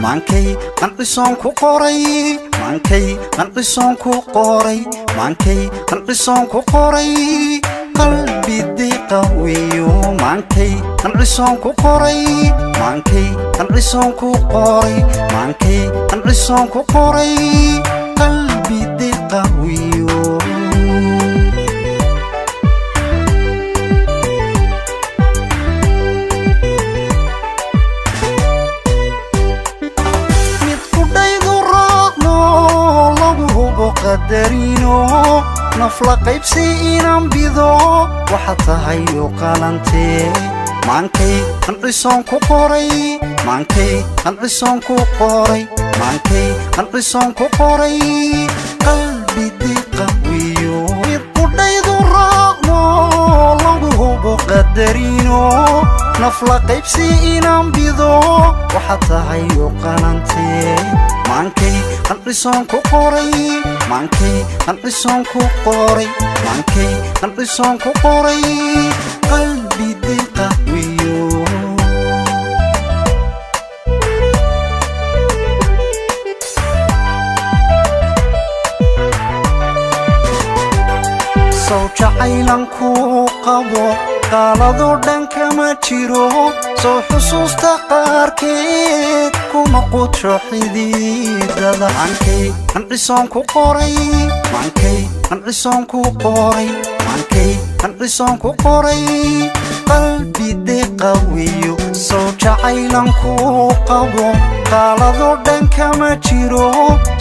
Maankay qancisoon ku qoray, maankay qancisoon ku qoray, maankay qancisoon ku qoray, qalbi diqawiyo. Maankay qancisoon ku qoray, maankay qancisoon ku qoray, maankay qancisoon ku qoray, qalbi diqawiyo. Mid kudhaydu raacno, lagu hubo qadarino, nafla qaybsi inaan bido, waxa tahay u qalantee. Maankay qancisoon ku qoray, maankay qancisoon ku qoray, maankay qancisoon ku qoray, qalbi diqawiyo. Mid kudhaydu raacno, lagu hubo qadarino, nafla qaybsi inaan bido, waxa tahay u qalantee. Maankay qancisoon ku qoray, maankay qancisoon ku qoray, maankay qancisoon ku qoray, qalbi diqawiyo. Sow jacaylan kuu qabo qaaladoo dhan kama jiro, sow xusuusta qaarkeed kuma qudsho xididada. Maankay qancisoon ku qoray, maankay qancisoon ku qoray, maankay qancisoon ku qoray, qalbi deqawiyo. Sow jacaylan kuu qabo qaaladoo dhan kama jiro,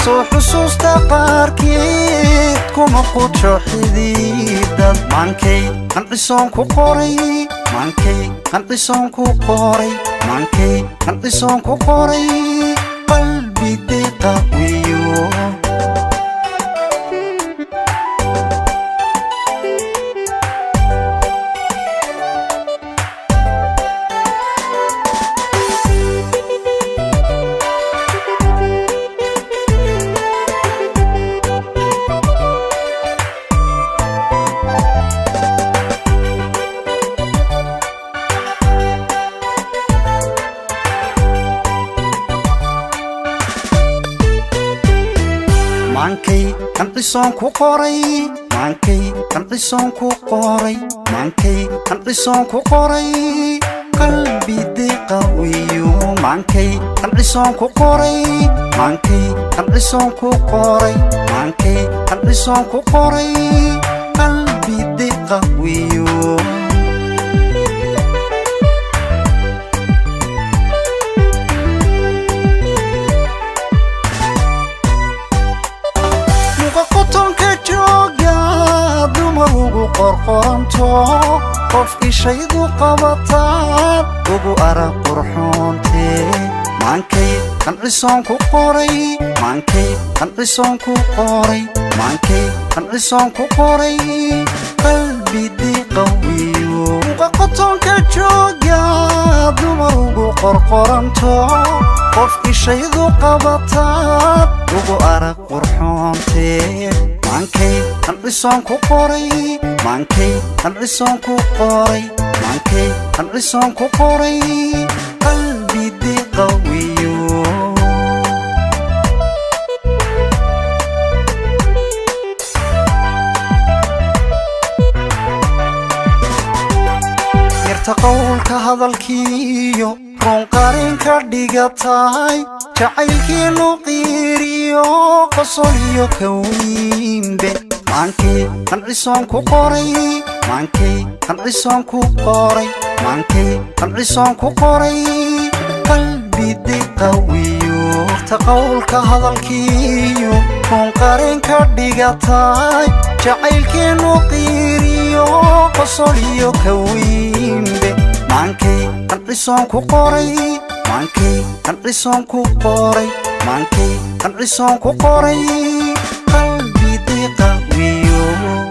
sow xusuusta qaarkeed kuma qudsho xididad. Maankay qancisoon ku qoray, maankay qancisoon ku qoray, maankay qancisoon ku qoray, qalbi deqawiyo. Maankay qancisoon ku qoray, maankay qancisoon ku qoray, maankay qancisoon ku qoray, qalbi deqawiyo. Maankay qancisoon ku qoray, maankay qancisoon ku qoray, maankay qancisoon ku qoray, qalbi deqawiyo. Muqa qotonka jooga dumar ugu qorqoranto, qof ishaydu qabataad ugu arag qurxoontee. Maankay qancisoon ku qoray, maankay qancisoon ku qoray, maankay qancisoon ku qoray, qalbi diqawiyo. Muqa qotonka jooga dumar ugu qorqoranto, qof ishaydu qabataad ugu arag qurxoontee. Maankay qancisoon ku qoray, maankay qancisoon ku qoray, maankay qancisoon ku qoray, qalbi diqawiyo. Yarta qowlka hadalkiiyo runqarin ka dhigatay, jacaylkiinu qiiriyo qosol iyo kawiinbe. Maankay qancisoon ku qoray, maankay qancisoon ku qoray, maankay qancisoon ku qoray, qalbi diqawiyo. Yarta qowlka hadalkiiyo runqarin ka dhigatay, jacaylkiinu qiiriyo qosol iyo kawiinbe. Maankay qancisoon ku qoray, maankay qancisoon ku qoray, maankay qancisoon ku qoray,